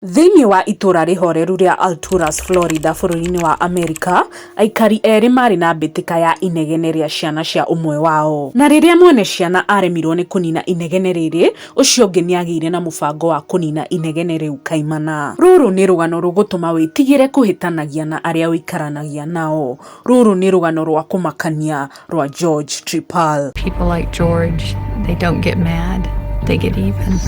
Thĩinĩ wa itũũra rĩhoreru rĩa Alturas, Florida, bũrũri-inĩ wa Amerika, aikari erĩ marĩ na mbĩtĩka ya inegene rĩa ciana cia ũmwe wao. Na rĩrĩa mwene ciana aremirwo nĩ kũnina inegene rĩrĩ, ũcio ũngĩ nĩagĩire na mũbango wa kũnina inegene rĩu kaimana. Rũrũ nĩ rũgano rũgũtũma wĩtigĩre kũhĩtanagia na arĩa ũikaranagia nao. Rũrũ nĩ rũgano rwa kũmakania rwa George Trepal. People like George, they don't get mad, they get even.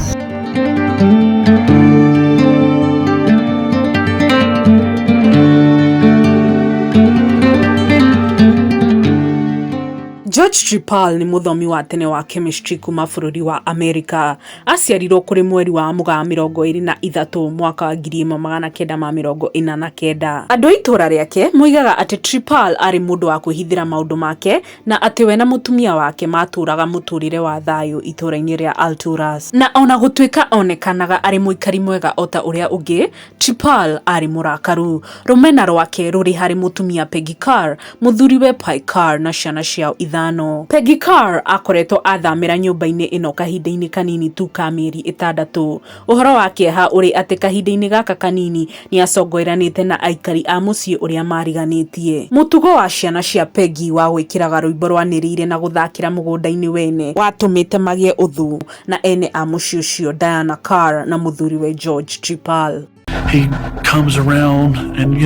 George Trepal nĩ mũthomi wa tene wa chemistry kuma bũrũri wa Amerika. Aciarirwo kũrĩ mweri wa Mũgaa 23 mwaka wa 1949. Andũ a itũũra rĩake moigaga atĩ Trepal aarĩ mũndũ wa kwĩhithĩra maũndũ make na atĩ we na mũtumia wake maatũũraga mũtũũrĩre wa thayũ itũũra-inĩ rĩa Alturas. Na ona gũtuĩka onekanaga arĩ mũikari mwega o ta ũrĩa ũngĩ, Trepal aarĩ mũrakaru. Rũmena rwake rũrĩ harĩ mũtumia Peggy Carr, mũthuriwe Pye Carr na ciana ciao ithano. Peggy Carr akoretwo athamĩra nyũmba-inĩ ĩno kahinda-inĩ kanini tu ka mĩeri ĩtandatũ. Ũhoro wa kĩeha ũrĩ atĩ kahinda-inĩ gaka kanini nĩ acongoiranĩte na aikari a mũciĩ ũrĩa mariganĩtie. Mũtugo wa ciana cia Peggy wa gwĩkĩraga rwĩmbo rwanĩrĩire na gũthakĩra mũgũnda-inĩ wene watũmĩte magĩe ũthũ na ene a mũciĩ ũcio Diana Carr na mũthuriwe George Trepal. He comes around and,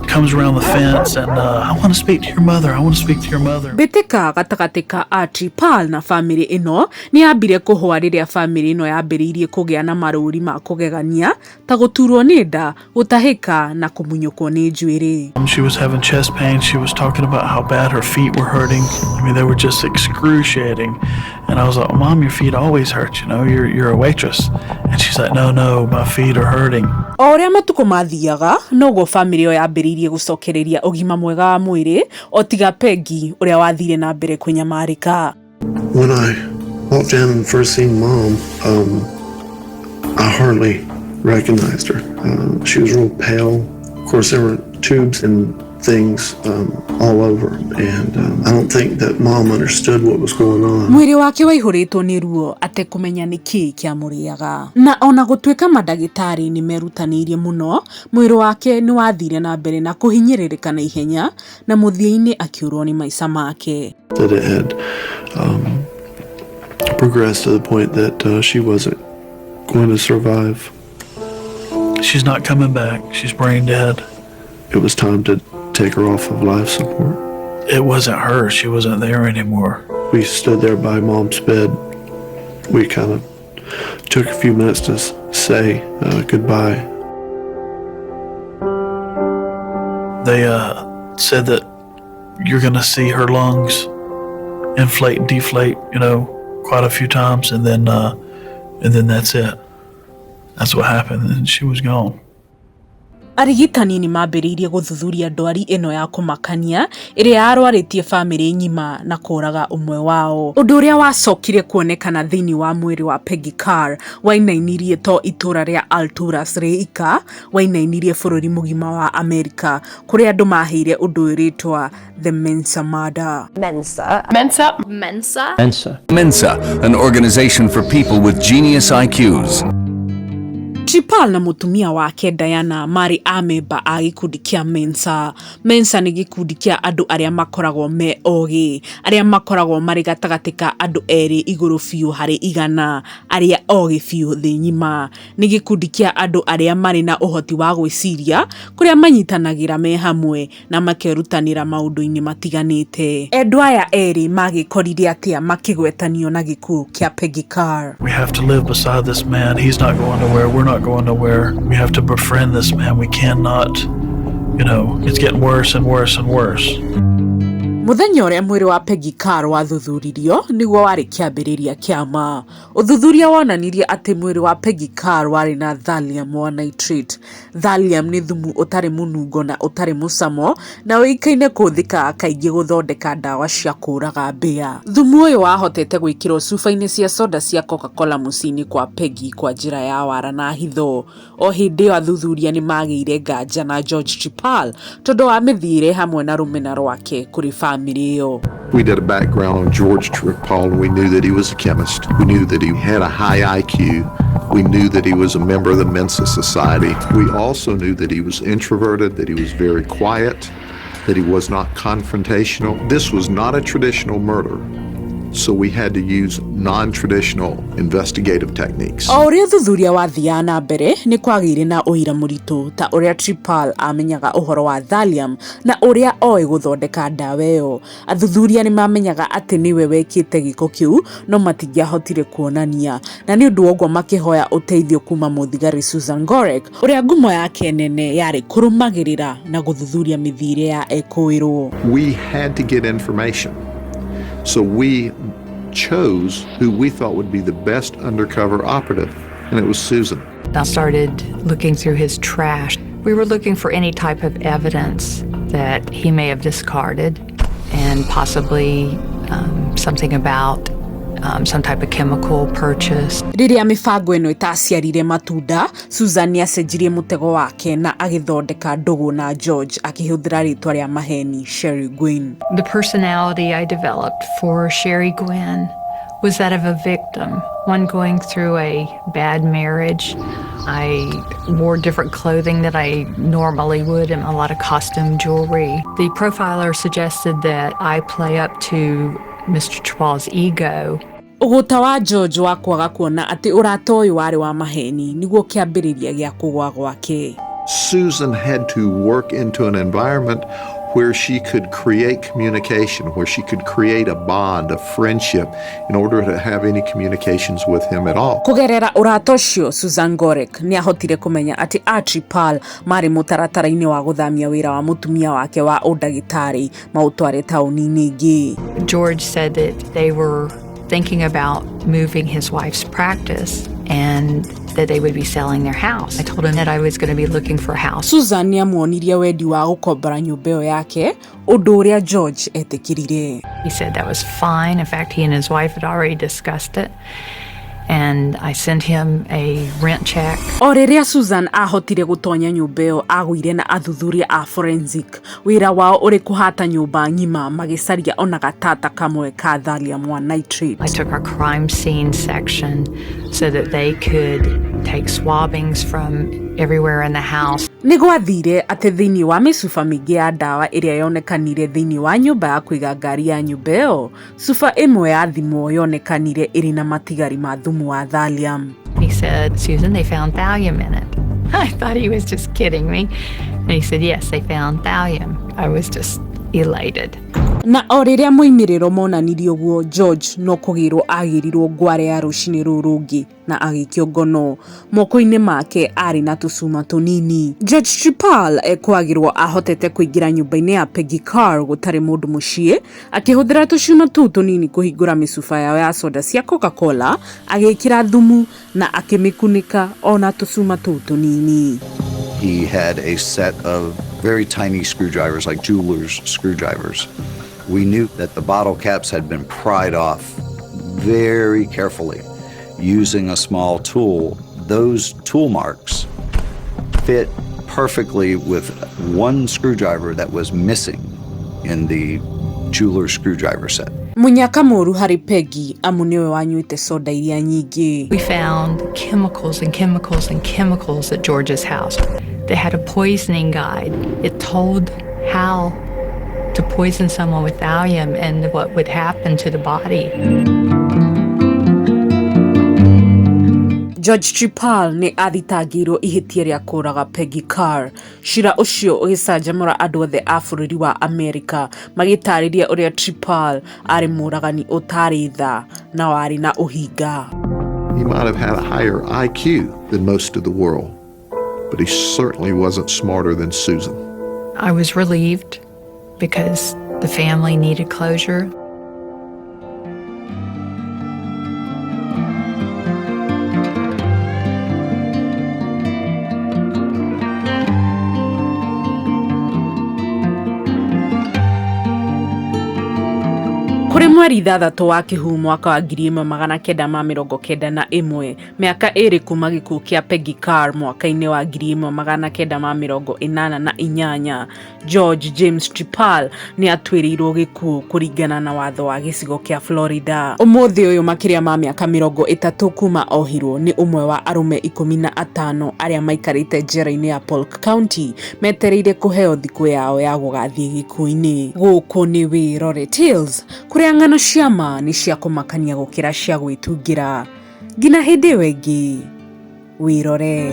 comes around the fence and, I want to speak to your mother. I want to speak to your mother. Mbĩtĩka gatagatĩ ka a Trepal na famĩlĩ ĩno nĩ yambire kũhũa rĩrĩa famĩlĩ ĩno yambĩrĩirie kũgĩa na marũri ma kũgegania ta gũturwo nĩ nda, gũtahĩka na kũmunyũkwo nĩ njuĩrĩ. She was having chest pain. She was talking about how bad her feet were hurting. I mean, they were just excruciating. And I was like, Mom, your feet always hurt, you know, you're a waitress. And she's like, no, no, my feet are hurting. O ũrĩa matukũ mathiaga, noguo famĩlĩ ĩyo yambĩrĩirie gũcokereria ũgima mwega wa mwĩrĩ, o tiga Peggy ũrĩa wathire na mbere kũnyamarĩka. When I walked in and first seen Mom, I hardly recognized her. She was real pale. Of course, there were tubes and things all over, and I don't think that Mom understood what was going on. Mwĩrĩ wake waihũrĩtwo nĩ ruo atekũmenya nĩ kĩĩ kĩamũrĩaga. Na ona gũtuĩka mandagĩtarĩ nĩ merutanĩirie mũno, mwĩrĩ wake nĩ wathire na mbere na kũhinyĩrĩrĩka na ihenya, na mũthia-inĩ akĩũrwo nĩ maica make. That it had progressed to the point that she wasn't going to survive. She's not coming back. She's brain dead. It was time to take her off of life support. It wasn't her. She wasn't there anymore. We stood there by Mom's bed. We kind of took a few minutes to say goodbye. They said that you're going to see her lungs inflate and deflate, you know, quite a few times, and then that's it. That's what happened, and she was gone. Arigitani nĩ mambĩrĩirie gũthuthuria ndwari ĩno ya kũmakania ĩrĩa yarwarĩtie famĩlĩ ng'ima na kũraga ũmwe wao. Ũndũ ũrĩa wacokire kuonekana thĩinĩ wa mwĩrĩ wa Peggy Carr wainainirie to itũũra rĩa Alturas rĩika, wainainirie bũrũri mũgima wa Amerika kũrĩa andũ maheire ũndũ ũyũ rĩtwa The Mensa Murder. Mensa. Mensa. Mensa. Mensa. Mensa, an organization for people with genius IQs. Trepal na mũtumia wake Diana marĩ amemba a gĩkundi kĩa Mensa. Mensa nĩ gĩkundi kĩa andũ arĩa makoragwo me ogĩ, arĩa makoragwo marĩ gatagatĩ ka andũ erĩ igũrũ biũ harĩ igana, arĩa ogĩ biũ thĩ ng'ima. Nĩ gĩkundi kĩa andũ arĩa marĩ na ũhoti wa gwĩciria, kũrĩa manyitanagĩra me hamwe na makerutanĩra maũndũ-inĩ matiganĩte. Endwa aya erĩ magĩkorire atĩa makĩgwetanio na gĩkuũ kĩa Peggy Carr? We have to live beside this man. He's not going nowhere. We're not going nowhere. We have to befriend this man. We cannot, you know, it's getting worse and worse and worse. Mũthenya ũrĩa mwĩrĩ wa Peggy Carr wathuthuririo nĩguo warĩ kĩambĩrĩria kĩa ma. Ũthuthuria wonanirie atĩ mwĩrĩ wa Peggy Carr warĩ na thallium wa nitrate. Thallium nĩ thumu ũtarĩ mũnungo na ũtarĩ mũcamo na ũĩkaine kũhũthĩka kaingĩ gũthondeka ndawa cia kũũraga mbĩa. Thumu ũyũ wahotete gwĩkĩrwo cuba-inĩ cia soda cia Coca-Cola mũciĩ-inĩ kwa Peggy kwa njĩra ya wara na hitho. O hĩndĩ ĩyo athuthuria nĩ magĩire nganja na George Trepal tondũ wa mĩthiĩre hamwe na rũmena rwake kũrĩ famĩlĩ ĩyo. We did a background on George Trepal, and we knew that he was a chemist. We knew that he had a high IQ. We knew that he was a member of the Mensa Society. We also knew that he was introverted, that he was very quiet, that he was not confrontational. This was not a traditional murder, so we had to use non-traditional investigative techniques. O ũrĩa ũthuthuria wathiaga na mbere nĩ kwagĩire na ũira mũritũ ta ũrĩa Trepal amenyaga ũhoro wa thallium na ũrĩa oĩ gũthondeka ndawa ĩyo. Athuthuria nĩ mamenyaga atĩ nĩwe wekĩte gĩko kĩu no matingĩahotire kuonania, na nĩ ũndũ wa ũguo makĩhoya ũteithio kuma mũthigari Susan Gorek ũrĩa ngumo yake nene yarĩ kũrũmagĩrĩra na gũthuthuria mĩthiĩre ya ekũĩrwo. We had to get information. So we chose who we thought would be the best undercover operative, and it was Susan. I started looking through his trash. We were looking for any type of evidence that he may have discarded and possibly something about some type of chemical purchase. Rĩrĩa mĩbango ĩno ĩtaciarire matunda, Susan nĩacenjirie mũtego wake na agĩthondeka ndũgũ na George akĩhũthĩra rĩtwa rĩa maheni Sherry Gwynn. The personality I developed for Sherry Gwynn was that of a victim, one going through a bad marriage. I wore different clothing that I normally would and a lot of costume jewelry. The profiler suggested that I play up to Mr. Trepal's ego. Ũgũta wa George wa kwaga kuona atĩ ũrata ũyũ warĩ wa maheni nĩguo kĩambĩrĩria gĩa kũgwa gwake. Susan had to work into an environment where she could create communication, where she could create a bond, a friendship, in order to have any communications with him at all. Kũgerera ũrata ũcio, Susan Gorek nĩ ahotire kũmenya atĩ a Trepal marĩ mũtaratara-inĩ wa gũthamia wĩra wa mũtumia wake wa ũndagĩtarĩ maũtware taũni-inĩ ĩngĩ. George said that they were thinking about moving his wife's practice and that they would be selling their house. I told him that I was going to be looking for a house. Susan nĩ amuonirie wendi wa gũkombora nyũmba ĩyo yake, ũndũ ũrĩa George etĩkĩrire. He said that was fine. In fact, he and his wife had already discussed it. And I sent him a rent check. O rĩrĩa Susan ahotire gũtonya nyũmba ĩyo, agũire na athuthuria a forensic, wĩra wao ũrĩ kũhata nyũmba ng'ima magĩcaria ona gatata kamwe ka thallium 1 nitrate. I took our crime scene section so that they could take swabbings from everywhere in the house. Nĩ gwathire atĩ thĩinĩ wa mĩcuba mĩingĩ ya ndawa ĩrĩa yonekanire thĩinĩ wa nyũmba ya kũiga ngari ya nyũmba ĩyo, cuba ĩmwe ya thimũ yonekanire ĩrĩ na matigari ma thumu wa thallium. He said, "Susan, they found thallium in it." I thought he was just kidding me. And he said, "Yes, they found thallium." I was just elated. Na o rĩrĩa moimĩrĩro monanirie ũguo, George no kũgĩrwo agĩrirwo ngware ya rũcinĩ rũu rũngĩ na agĩikio ngono. Moko-inĩ make arĩ na tũcuma tũnini. George Trepal ekwagĩrwo ahotete kũingĩra nyũmba-inĩ ya Peggy Carr gũtarĩ mũndũ mũciĩ, akĩhũthĩra tũcuma tũu tũnini kũhingũra mĩcuba yao ya soda cia Coca-Cola, agĩkĩra thumu na akĩmĩkunĩka ona tũcuma tũu tũnini. He had a set of very tiny screwdrivers, like jeweler's screwdrivers. We knew that the bottle caps had been pried off very carefully using a small tool. Those tool marks fit perfectly with one screwdriver that was missing in the jeweler's screwdriver set. Mũnyaka mũru harĩ Peggy amu nĩwe wanyuĩte soda iria nyingĩ. We found chemicals and chemicals and chemicals at George's house. They had a poisoning guide. It told how to poison someone with thallium and what would happen to the body. George Trepal nĩ athitangĩirwo ihĩtia rĩa kũũraga Peggy Carr. Cira ũcio ũgĩcanjamũra andũ othe a bũrũri wa Amerika magĩtarĩria ũrĩa Trepal arĩ mũũragani ũtarĩ tha na warĩ na ũhinga. He might have had a higher IQ than most of the world, but he certainly wasn't smarter than Susan. I was relieved because the family needed closure. Kũrĩ mweri 6 wa Kĩhu mwaka wa 1991, mĩaka 2 kuma gĩkuũ kĩa Peggy Carr mwaka-inĩ wa 1988, George James Trepal nĩ atuĩrĩirwo gĩkuũ kũringana na watho wa gĩcigo kĩa Florida. Ũmũthĩ ũyũ makĩria ma mĩaka 30 kuma ohirwo, nĩ ũmwe wa arũme 15 arĩa maikarĩte njera-inĩ ya Polk County metereire kũheo thikũ yao ya gũgathiĩ gĩkuũ-inĩ. Gũkũ nĩ Wĩrore Tales, kũrĩa ng'ano cia ma nĩ cia kũmakania gũkĩra cia gwĩtungĩra. Nginya hĩndĩ ĩyo ĩngĩ, wĩrore.